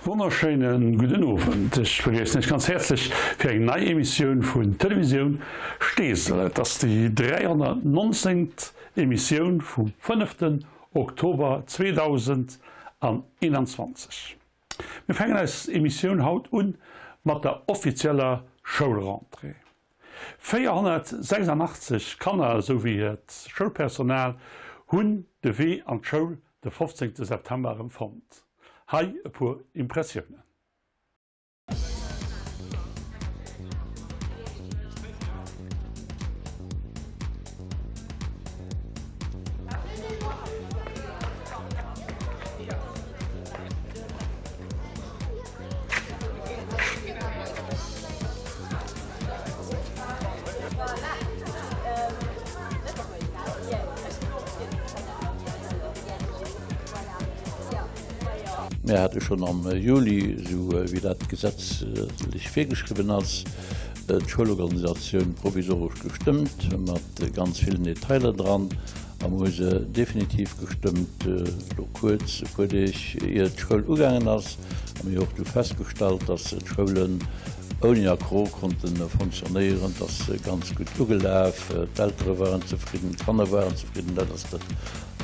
Wonnerschéine gudden Owend. Ech begréissen Iech ganz häerzlech fir eng nei Emissioun vun Televisioun Steesel. Et ass déi 319. Emissioun vum fënneften Oktober 2021. Mir fänken eis Emissioun haut un mat der offizieller Schoulrentrée. 486 Kanner esou wéi hiert Schoulpersonal hunn de Wee an d'Schoul de 15 September erëm fonnt. Hei e puer Impressiounen. Mir hate schonn am Juli, esou wéi dat gesetzlech virgeschriwwen ass, d'Schoulorganisatioun provisoresch gestëmmt, mat ganz villen Detailer dran. A mir hu se definitiv gestëmmt elo kuerz, e puer Deeg ier d'Schoul ugaangen ass. A mir hu och du festgestallt, dass d'Schoulen ouni Accroc konnte fonctionnéieren. Et ass ganz gutt ugelaf, d'Eltere waren zefridden, d'Kanner waren zefridden, dat ass dat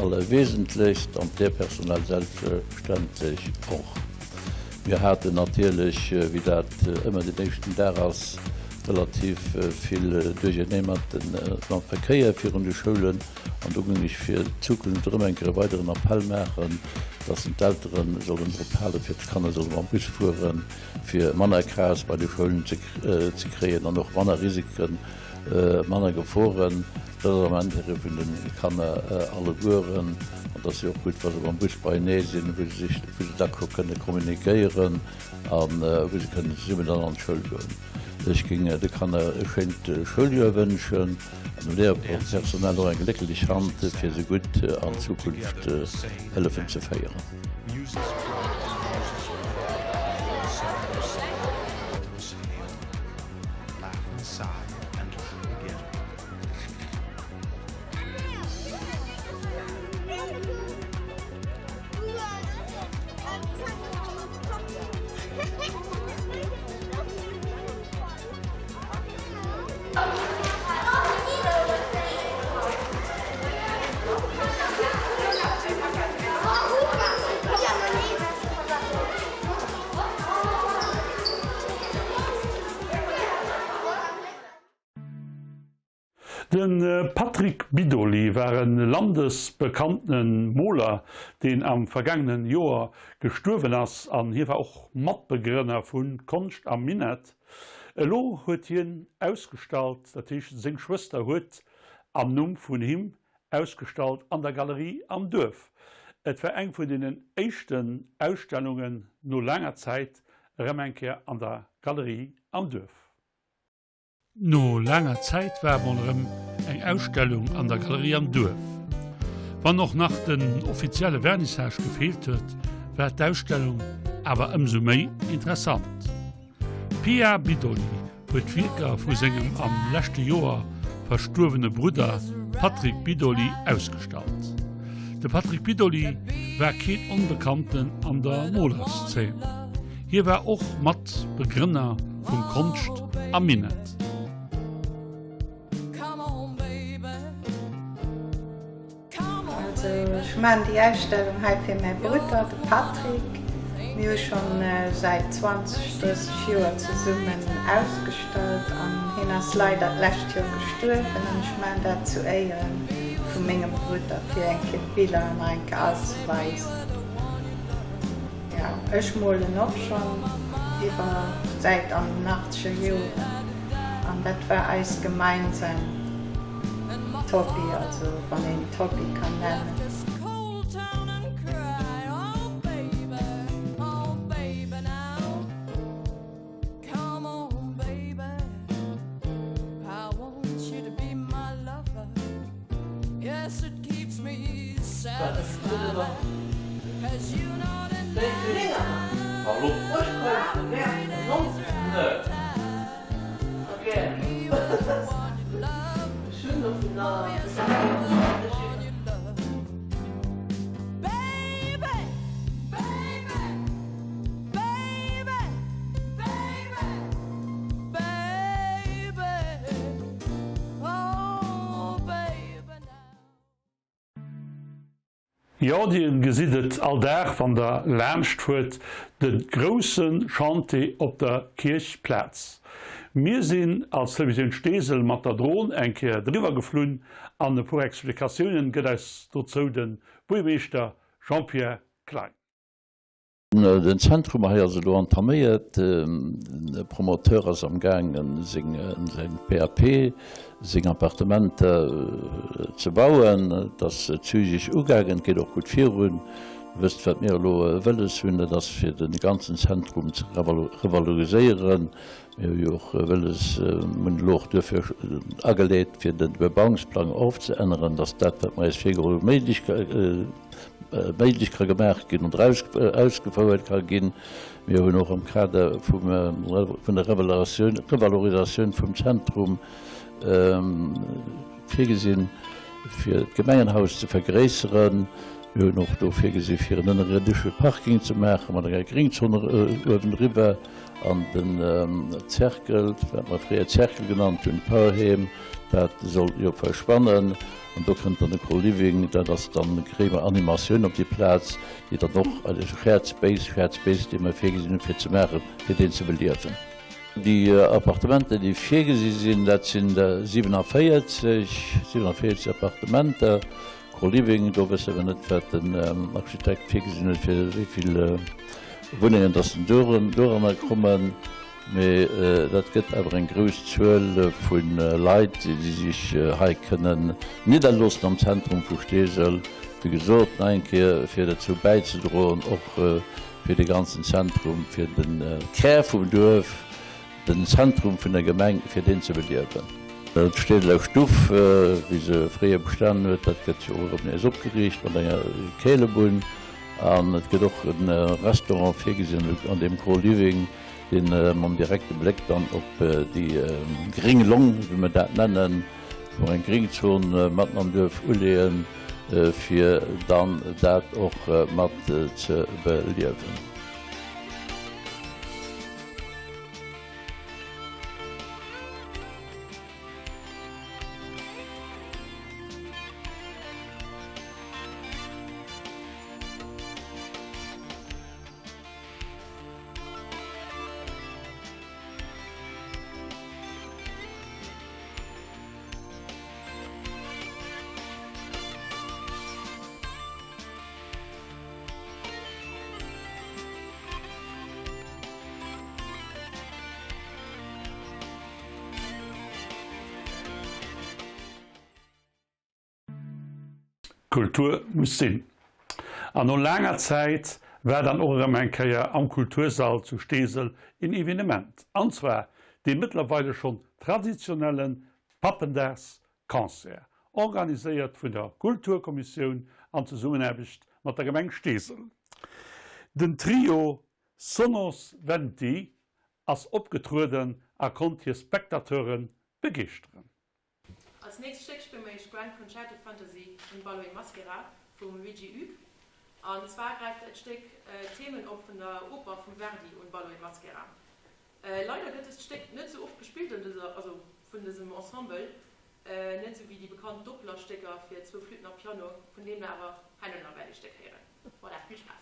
Allerwesentlechst, an d'Léierpersonal selbstverständlech och. Mir haten natierlech, wéi dat ëmmer den éischten Dag ass, relativ vill Duerchernee mat mam Verkéier virun de Schoulen. An do géing ech fir d'Zukunft erëm eng Kéier e weideren Appell maachen, dass d'Eltere sollen drop halen, fir d'Kanner solle mam Bus fueren, fir manner Chaos bei de Schoulen ze kréien an och manner Risiken, manner Geforen. Dat ass am Intérêt vun de Kanner allegueren. An et ass jo och gutt, wa se mam Bus beienee sinn, wou se sech, wou se da kënne kommunikéieren a wou se kënnen zesummen dann an d'Schoul goen. Ech géing de Kanner e schéint Schouljoer wënschen an dem Léierpersonal och eng glécklech Hand, fir se gutt an d'Zukunft hëllefen ze féieren. De Patrick Bidoli war e landesbekanntene Moler, deen am vergaangenen Joer gestuerwen ass an hie war och Matbegrënner vu Konscht am Minett. Elo huet hien ausgestallt, dat heescht seng Schwëster huet am Numm vun him ausgestallt an der Galerie am Duerf. Et war eng vun deenen éischten Ausstellungen no laanger Zäit erëm eng Kéier an der Galerie am Duerf. No laanger Zäit war mol erëm eng Ausstellung an der Galerie am Duerf. Wann och nach den offizielle Vernissage gefeelt huet, war d'Ausstellung awer ëmsou méi interessant. D'Pia Bidoli huet d'Wierker vu sengem am leschte Joer verstuerwene Brudder Patrick Bidoli ausgestallt. De Patrick Bidoli war keen Onbekannten an der Molerszeen. Hie war och mat Begrënner vum Konscht am Minett. Also ech maan déi Ausstellung hei fir mäi Brudder, de Patrick. Mir hu schon säit 20, 30 Joer zesummen ausgestallt an hien ass leider d'lescht Joer gestuerwen an ech maan dat zu Éieren vu mengem Brudder fir eng Kéier d'Biller nach eng Kéier all ze weisen. Jo, ech molen och schon iwwer säit an den achtzeger Joren an dat war eis gemeinsam Hobby, also wann een et Hobby kann nennen. Jo, dir gesitt et all Dag wann der laanscht fuert, de grousse Chantier op der Kierchplaz. Mir sinn als Televisioun Steesel mat der Dron eng Kéier driwwer geflunn an e puer Explikatiounen gëtt eis dozou de Buergermeeschter Jean-Pierre Klein. Den Zentrum hei ass elo entaméiert. De Promoteur ass am gaangen seng PAP, seng Appartementer ze bauen. Et ass zügeg ugaangen, et geet och gutt virun. Dir wësst wat mir elo wëlles hunn, dat ass fir de ganzen Zentrum ze revaloriséieren. Mir hu jo och wëlles, hunn elo och duerfir ageleet, fir de Bebauungsplang ofzeänneren, dass dat, wat mer eis virgeholl hunn, méiglech méiglech ka gemaach ginn oder ausgefouert ka ginn. Mir hunn och am Kader vun der Revalorisatioun vum Zentrum virgesinn, fir d'Gemengenhaus ze vergréisseren. Mir hunn och do virgesi fir en ënnerierdesche Parking ze maache mat enger Gringzon uewendriwwer. An den Zerkel, wat mer fréier Zerkel genannt hunn, d'Parheem, dat soll jo verschwannen. An do kënnt dann e Co-Living, dat ass dann, kréie mer Animatioun op déi Plaz, déi dann och e Shared Space, Shared Space, dee mer virgesinn hunn, fir ze maachen, fir deen ze beliewen. Déi Appartementer, déi virgesi sinn, dat sinn der 47, 47 Appartementer. Co-Living, do wësse mer net, wat den Architekt virgesinn huet, fir wéi vill Wunnengen dass den doranner kommen. Mee dat gëtt awer eng grouss Zuel vu Leit, déi sech hei kënnen nidderloossen am Zentrum vu Steesel. Wéi gesot, nach eng Kéier, fir dozou bäizedroen, och fir de ganzen Zentrum, fir de Kär vum Duerf, Den Zentrum vun der Gemeng, fir deen ze beliewen. D'Steeseler Stuff, wéi se fréier bestanen huet, dat gëtt jo och erëm nees opgeriicht mat enger Keelebunn. An et gëtt och e Restaurant virgesinn an deem Co-Living, dee mam direkte Bléck dann op déi gréng Long, wéi mer dat nennen, wou mer eng Gringzon matten am Duerf uleeën, fir dann dat och mat ze beliewen. Kultur muss sinn. An no laanger Zäit war dann och erëm eng Kéier am Kultursall zu Steesel een Evenement, an zwar dee mëttlerweile schonn traditionelle Pappendagsconcert, organiséiert vun der Kulturkommissioun an Zesummenaarbecht mat der Gemeng Steesel. Den Trio Sonos Venti ass opgetrueden a konnt hir Spectateure begeeschteren. Als nächst Stéck spille mer iech Grand Concerto Fantasy Un Ballo in Maschera vum Luigi Hugues. An zwar gräift dat Stéck d'Themen op vun der Oper vum Verdi Un Ballo in Maschera. Leider gëtt dëst Stéck net sou oft gespillt an dëser, also vun dësem Ensemble, net sou wéi déi bekannt Doppler-Stécker fir zwou Flütten a Piano, vun deem der awer herno nach wäert ee Stéck héieren. Voilà, vill Spaass!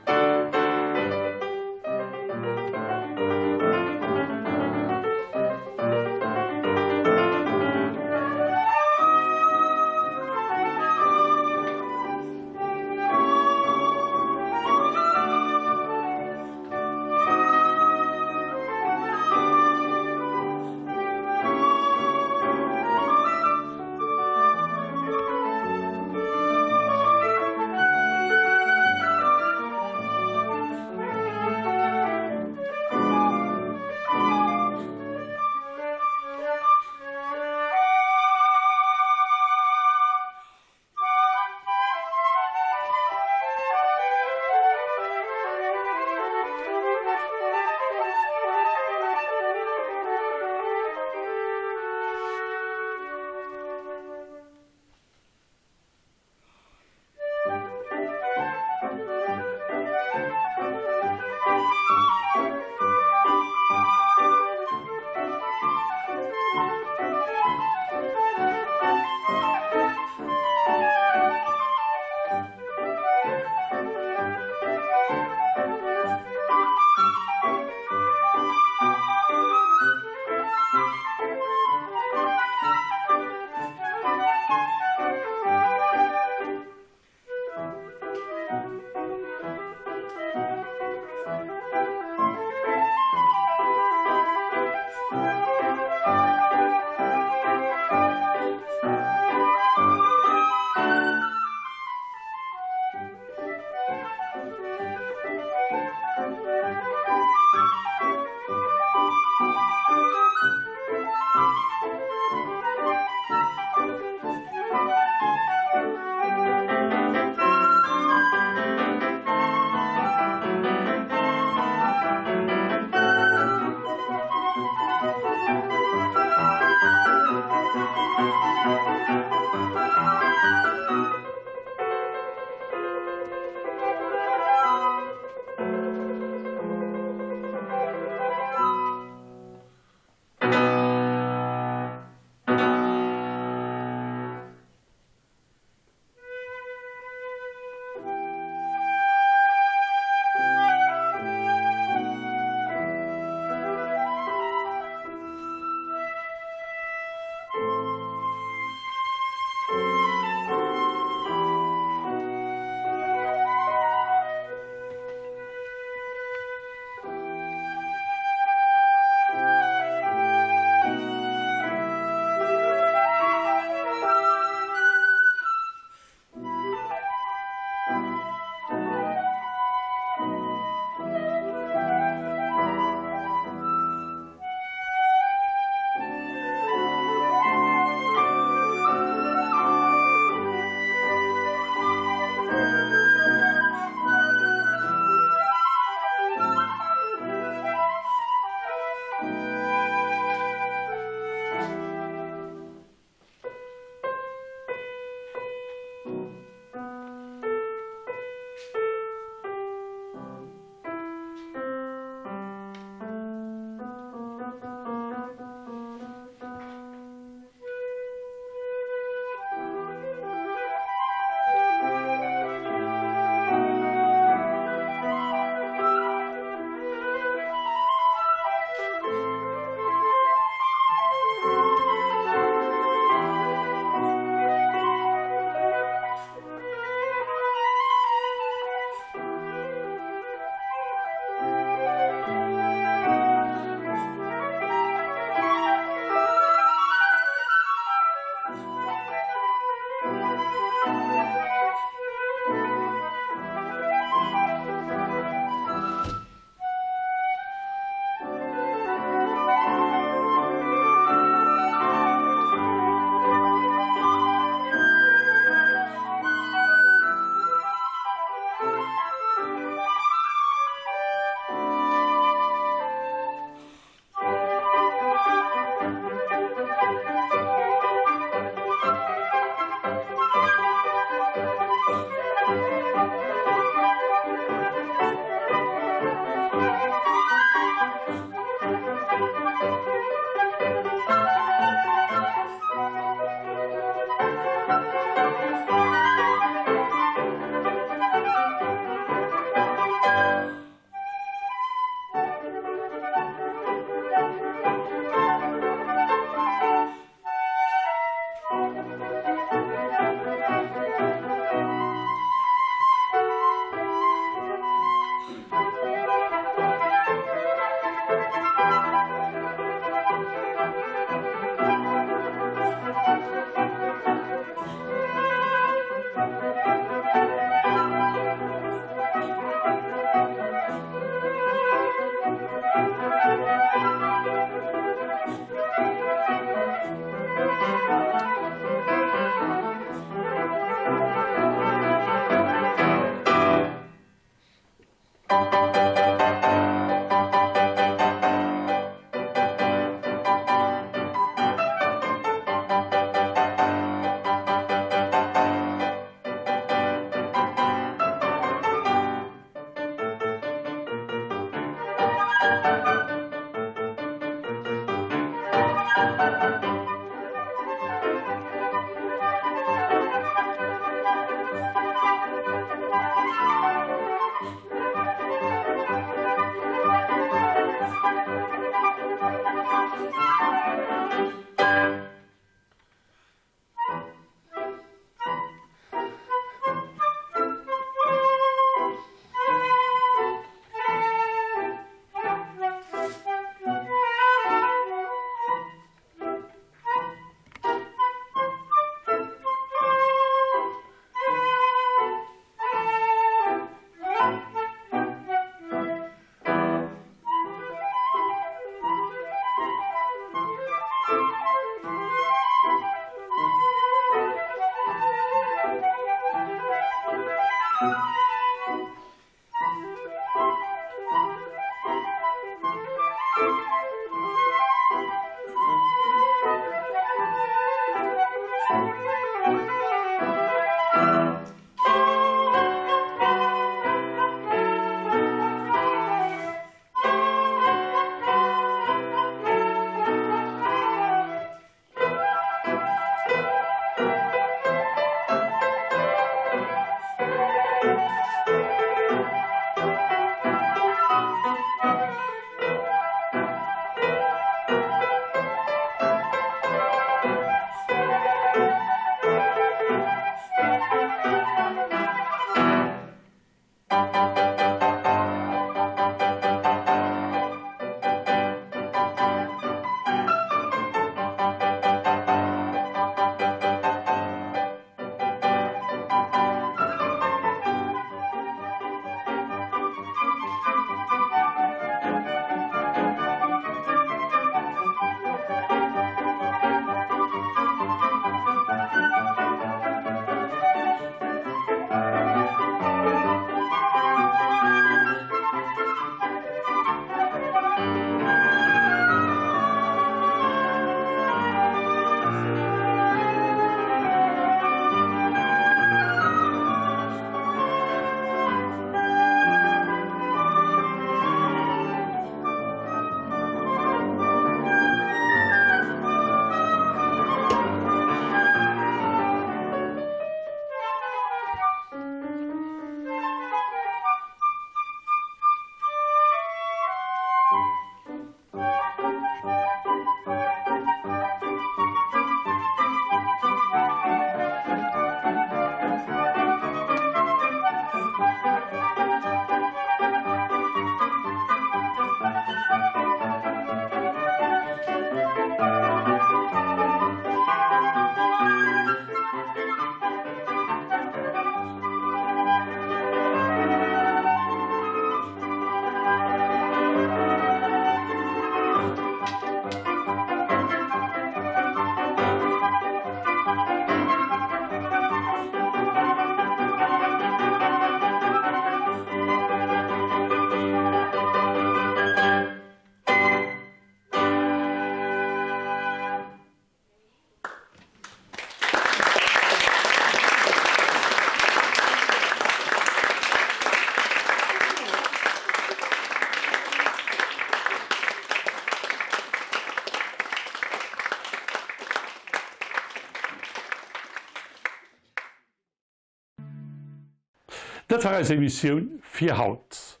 Dat war eis Emissioun fir haut.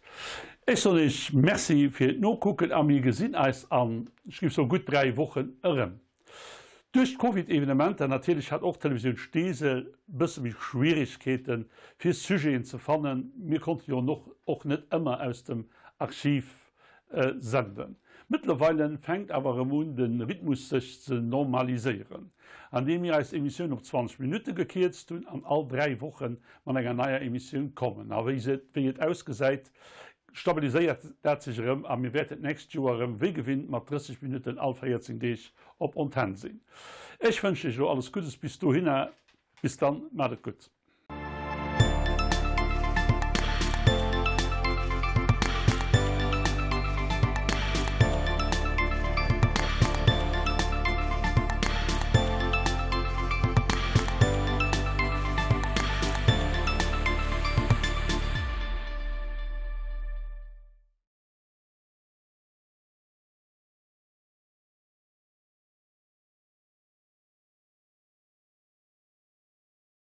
Ech soen Iech Merci fir d'Nokucken a mir gesinn eis an, ech géif soen, gutt 3 Wochen erëm. Duerch d'Covid-Evenementer natierlech hat och d'Televisioun Steesel bësse méi Schwierigkeeten, fir Sujeten ze fannen. Mir konnte jo och och net ëmmer aus dem Archiv senden. Mëttlerweile fänkt awer erëm un, de Rhythmus sech ze normaliséieren, andeem mir eis Emissioun op 20 Minutte gekierzt hunn an all 3 Woche mat enger neier Emissioun kommen. A wéi et ausgesäit, stabiliséiert dat sech erëm a mir wäerten d'nächst Joer erëm wéi gewinnt mat 30 Minutten all 14 Deeg op Antenn sinn. Ech wënschen Iech elo alles Guddes bis dohinner. Bis dann, maacht et gutt.